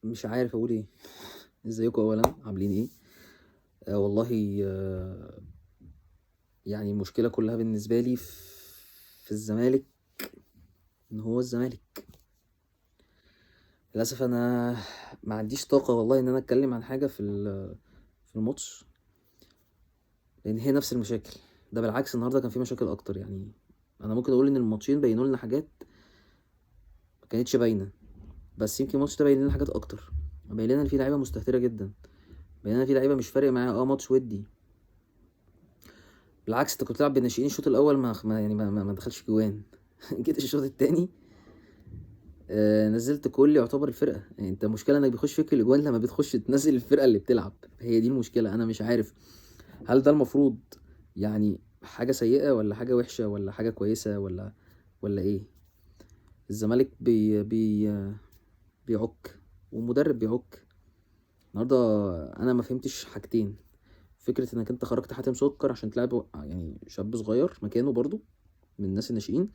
مش عارف اقول ايه. ازيكم اولا، عاملين ايه؟ والله يعني المشكلة كلها بالنسبة لي في الزمالك، ان هو الزمالك للاسف انا ما عنديش طاقة والله ان انا اتكلم عن حاجة في الماتش، لان هي نفس المشاكل. ده بالعكس النهارده كان في مشاكل اكتر. يعني انا ممكن اقول ان الماتشين بينوا لنا حاجات ما كانتش باينة، بس يمكن الماتش ده بين لنا حاجات اكتر. بين لنا ان في لعيبة مستهتره جدا، بين لنا في لعيبة مش فارق معاها ماتش ودي. بالعكس انت كنت بتلعب بالناشئين الشوط الاول ما دخلش جوان. جيت الشوط الثاني نزلت كل يعتبر الفرقة. يعني انت المشكلة انك بيخش فيك الاجوان لما بتخش تنزل الفرقة اللي بتلعب، هي دي المشكلة. انا مش عارف هل ده المفروض يعني حاجة سيئه ولا حاجة وحشة ولا حاجة كويسة ولا ايه. الزمالك بي بي بيعك ومدرب بيعك. النهارده انا ما فهمتش حاجتين، فكرة انك انت خرجت حاتم سكر عشان تلعب يعني شاب صغير مكانه برضو من الناس الناشئين،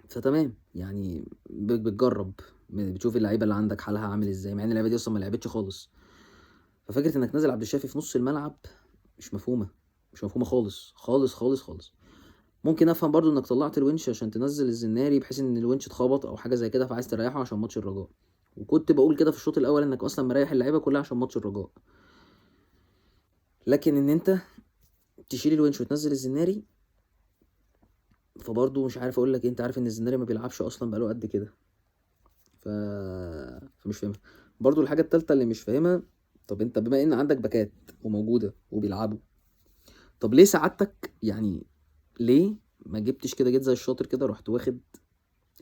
فتمام يعني بتجرب، بتشوف اللعيبة اللي عندك حالها عامل ازاي، مع ان اللعيبة دي اصلا ما لعبتش خالص. ففكره انك نازل عبد الشافي في نص الملعب مش مفهومه، مش مفهومه خالص خالص خالص خالص. ممكن افهم برضو انك طلعت الونش عشان تنزل الزناري بحيث ان الونش اتخبط او حاجة زي كده فعايز تريحه عشان ماتش الرجاء، وكنت بقول كده في الشوط الاول انك اصلا مريح اللعيبة كلها عشان ماتش الرجاء. لكن ان انت تشيل الونش وتنزل الزناري فبرضو مش عارف اقول لك إيه. انت عارف ان الزناري ما بيلعبش اصلا بقاله قد كده، فمش فاهمها. برضو الحاجة الثالثة اللي مش فاهمها، طب انت بما ان عندك باكات وموجودة وبيلعبوا، طب ليه سعادتك يعني ليه ما جبتش كده، جيت زي الشاطر كده رحت واخد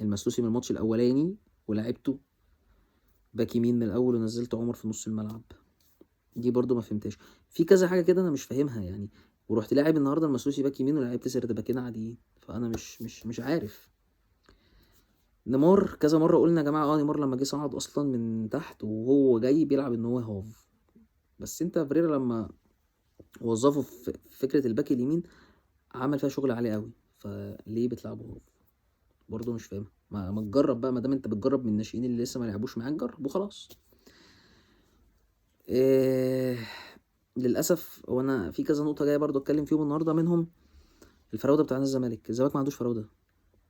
المسلوسي من الماتش الاولاني ولعبته باك يمين من الاول ونزلت عمر في نص الملعب؟ دي برضو ما فهمتهاش. في كذا حاجة كده انا مش فاهمها يعني. ورحت لاعب النهارده المسلوسي باك يمين ولعبت سرد باكين عاديين، فانا مش عارف. نيمار كذا مرة قلنا يا جماعة نيمار لما جه صعد اصلا من تحت وهو جاي بيلعب ان هو half، بس انت فريرا لما وظفه في فكرة الباك اليمين عمل فيها شغل عالي قوي، فليه بتلعبه half؟ برضه مش فاهمها. ما تجرب بقى، ما دام انت بتجرب من الناشئين اللي لسه ما لعبوش معاك جرب وخلاص. للاسف هو انا في كذا نقطة جاية برضو اتكلم فيهم النهارده، منهم الفراوده بتاع الزمالك. الزمالك ما عندوش فراوده.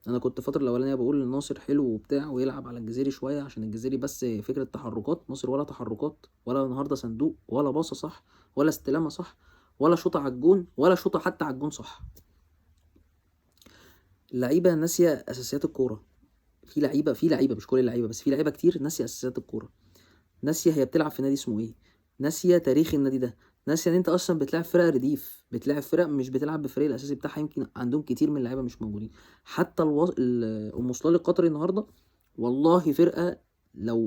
انا كنت الفترة الاولانية بقول لناصر حلو وبتاع ويلعب على الجزيري شوية عشان الجزيري بس فكرة تحركات، ناصر ولا تحركات ولا النهارده صندوق ولا باصة صح ولا استلامه صح ولا شوطه على الجون ولا شوطه حتى على الجون صح. اللعيبة ناسيه اساسيات الكورة. في لعيبة مش كل اللعيبة، بس في لعيبة كتير ناسيه اساسيات الكورة، ناسيه هي بتلعب في نادي اسمه ايه، ناسيه تاريخ النادي ده، ناسيه ان انت اصلا بتلعب فرق رديف، بتلعب فرق مش بتلعب بفريق الاساسي بتاعها. يمكن عندهم كتير من اللعيبة مش موجودين. حتى الموصلالي القطري النهارده والله فرقه،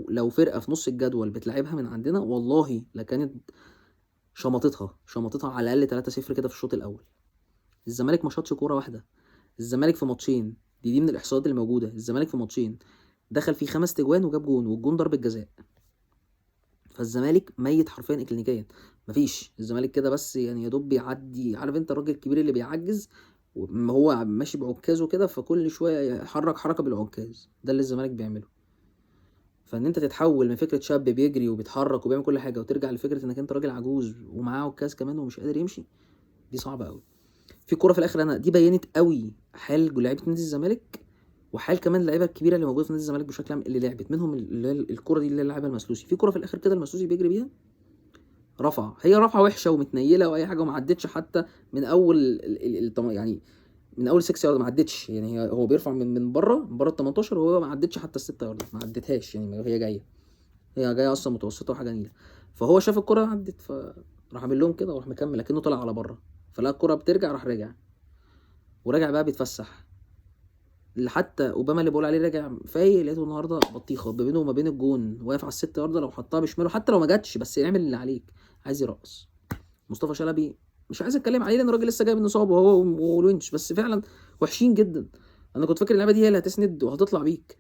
لو فرقه في نص الجدول بتلعبها من عندنا والله لكانت شمطتها على الاقل 3-0 كده في الشوط الاول. الزمالك ما شاطش كورة واحدة. الزمالك في ماتشين، دي من الاحصائيات اللي موجودة، الزمالك في ماتشين دخل فيه 5 تجوان وجاب جون، والجون ضربه جزاء. فالزمالك ميت حرفيا اكلينيكيا، مفيش. الزمالك كده بس يعني يا دوب بيعدي، عارف انت الراجل الكبير اللي بيعجز هو ماشي بعكازه كده، فكل شوية يحرك حركة بالعكاز، ده اللي الزمالك بيعمله. فان انت تتحول من فكرة شاب بيجري وبيتحرك وبيعمل كل حاجة وترجع لفكرة انك انت راجل عجوز ومعاه عكاز كمان ومش قادر يمشي، دي صعبة قوي. في كورة في الاخر انا دي بينت قوي حال لعيبة نادي الزمالك وحال كمان اللعيبة الكبيرة اللي موجودة في نادي الزمالك بشكل عام اللي لعبت منهم، اللي هي الكورة دي اللي لعبها المسلوسي. في كورة في الاخر كده المسلوسي بيجري بيها رفع، هي رفعه وحشة ومتنيله واي حاجة وما عدتش حتى من اول يعني من اول 6 يارد ما عدتش، يعني هو بيرفع من بره ال 18 وهو ما عدتش حتى ال 6 يارد، ما عدتهاش يعني، هي جاية اصلا متوسطه وحاجه نيله، فهو شاف الكورة عدت فراح عامل لهم كده وراح مكمل، لكنه طلع على بره فلا الكورة بترجع، راح راجع وراجع بقى بيتفسح. حتى اوباما اللي بقول عليه راجع فايق لقيته النهارده بطيخه بينه وما بين الجون، واقف على 6 يارده، لو حطها بشماله حتى لو ما جاتش بس يعمل اللي عليك، عايز يرقص. مصطفى شلبي مش عايز اتكلم عليه لان الراجل لسه جاي من اصابه هو والونش، بس فعلا وحشين جدا. انا كنت فاكر اللعبة دي هي اللي هتسند وهتطلع بيك،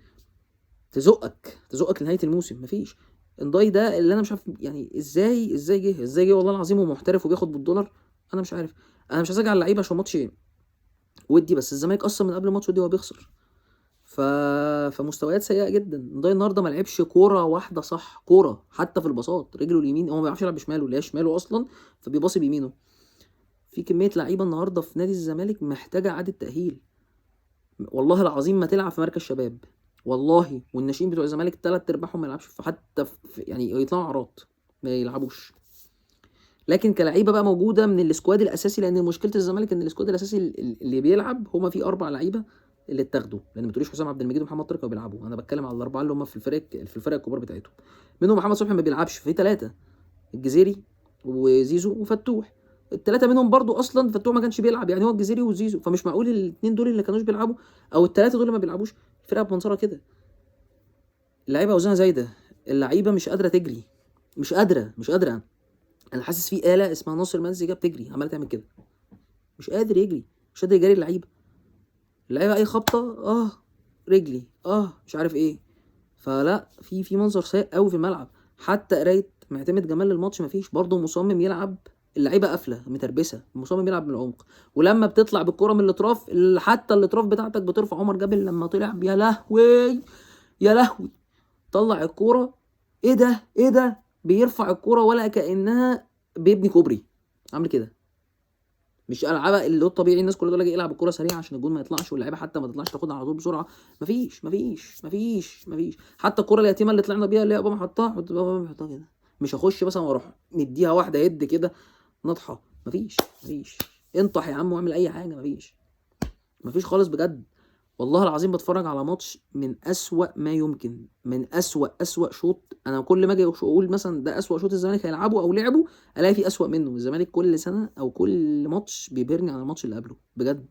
تزقك لنهاية الموسم، مفيش. انداي ده اللي انا مش عارف يعني ازاي جه والله العظيم، ومحترف وبياخد بالدولار. انا مش عارف، انا مش عايز اجعل اللعيبة عشان ماتش ودي، بس الزمالك اصلا من قبل ماتش ودي هو بيخسر، فمستويات سيئه جدا. نداي النهارده ما لعبش كورة واحدة صح، كورة حتى في البساط، رجله اليمين هو ما بيعرفش يلعب بشماله اللي هي شماله اصلا، فبيباصي بيمينه. في كمية لعيبة النهارده في نادي الزمالك محتاجه اعاده تاهيل، والله العظيم ما تلعب في مركز شباب والله. والناشئين بتوع الزمالك 3 ارباعهم ما يلعبش حتى في يعني يطلعوا عراض ما يلعبوش. لكن كلعيبه بقى موجودة من ال squad الاساسي، لان مشكلة الزمالك ان ال squad الاساسي اللي بيلعب هما في 4 لعيبة اللي اتاخدوا، لان ما تقوليش حسام عبد المجيد ومحمد طارق كانوا بيلعبوا، انا بتكلم على ال4 اللي هم في الفرق الكبار بتاعتهم، منهم محمد صبحي ما بيلعبش، في 3، الجزيري وزيزو وفتوح، ال3 منهم برضو اصلا فتوح ما كانش بيلعب، يعني هو الجزيري وزيزو، فمش معقول الاثنين دول اللي كانوش بيلعبوا او ال3 دول اللي ما بيلعبوش. الفرقة بمنظرها كده، اللعيبة اوزانها زايدة، اللعيبة مش قادرة تجري، مش قادرة مش قادرة. انا حاسس في آلة اسمها ناصر منسي كده بتجري، عماله تعمل كده، مش قادر يجري، مش قادر يجري اللعيبة، اللعيبة اي خبطه رجلي مش عارف ايه. فلا في منظر سيء قوي في الملعب. حتى قرايه معتمد جمال للماتش مفيش، برضه مصمم يلعب، اللعيبة قافله متربسه، مصمم يلعب من العمق، ولما بتطلع بالكرة من الاطراف حتى الاطراف بتاعتك بترفع. عمر جابر لما طلع يا لهوي يا لهوي، طلع الكورة، ايه ده ايه ده، بيرفع الكورة ولا كانها بيبني كوبري، عامل كده. مش العبها اللي هو الطبيعي الناس كلها تقول لك العب الكورة سريعة عشان الجون ما يطلعش واللعيبة حتى ما تطلعش تاخدها على طول بسرعة. مفيش مفيش مفيش مفيش. حتى الكورة اليتيمة اللي طلعنا بيها اللي هي اوباما حطها، اوباما حطها كده، مش هخش مثلا واروح مديها واحدة هيد كده نطحه، مفيش مفيش. انطح يا عم واعمل اي حاجة، مفيش مفيش خالص بجد. والله العظيم بتفرج على ماتش من أسوأ ما يمكن، من أسوأ شوط. انا كل ما اجي اقول مثلا ده أسوأ شوط الزمالك هيلعبه او لعبه، الاقي فيه أسوأ منه. الزمالك كل سنة او كل ماتش بيبهرني على الماتش اللي قبله بجد،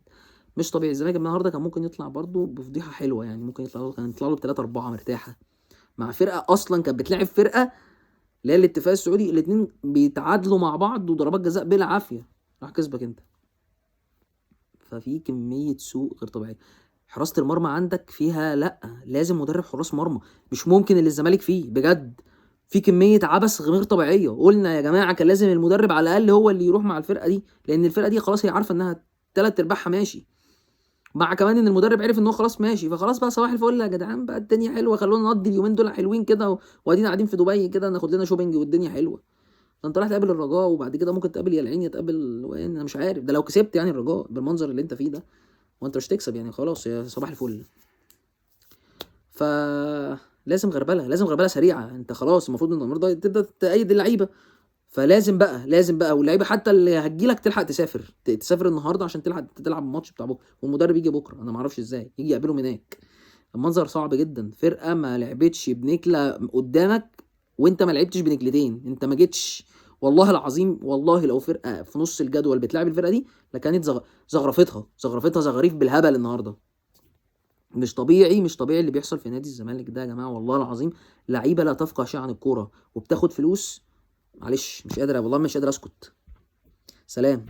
مش طبيعي. الزمالك النهارده كان ممكن يطلع برضه بفضيحه حلوة، يعني ممكن يطلع له، كان يطلع له ب3-4 مرتاحة، مع فرقه اصلا كانت بتلعب فرقه اللي هي الاتفاق السعودي، الاثنين بيتعادلوا مع بعض وضربات جزاء بالعافية، راح كسبك انت. ففي كمية سوء غير طبيعية. حراسة المرمى عندك فيها لا، لازم مدرب حراس مرمى، مش ممكن اللي الزمالك فيه بجد، في كمية عبث غير طبيعية. قلنا يا جماعة كان لازم المدرب على الاقل هو اللي يروح مع الفرقة دي، لان الفرقة دي خلاص هي عارفه انها 3/4 ماشي، مع كمان ان المدرب عرف ان هو خلاص ماشي، فخلاص بقى صباح الفل يا جدعان بقى، الدنيا حلوة، خلونا نقضي اليومين دول حلوين كده، وادينا قاعدين في دبي كده ناخد لنا shopping والدنيا حلوة. ده انت رايح تقابل الرجاء، وبعد كده ممكن تقابل يا العين يا تقابل، انا مش عارف ده لو كسبت يعني الرجاء بالمنظر اللي انت فيه ده، وانت مش تكسب يعني خلاص يا صباح الفل. فلازم غربله، لازم غربله سريعة. انت خلاص المفروض ان النهارده تبدا تأيد اللعيبة، فلازم بقى، لازم بقى، واللعيبة حتى اللي هتجيلك تلحق تسافر، تسافر النهارده عشان تلحق تلعب الماتش بتاع بكره، والمدرب يجي بكره، انا ما اعرفش ازاي يجي يقابلهم هناك. المنظر صعب جدا، فرقه ما لعبتش بنكله قدامك وانت ما لعبتش بنكلتين، انت ما جيتش والله العظيم. والله لو فرقه في نص الجدول بتلعب الفرقة دي لكانت زغرفتها، زغرفتها زغاريف بالهبل النهارده. مش طبيعي، مش طبيعي اللي بيحصل في نادي الزمالك ده يا جماعة، والله العظيم. لعيبة لا تفقه شيء عن الكورة وبتاخد فلوس. معلش مش قادر والله، مش قادر اسكت. سلام.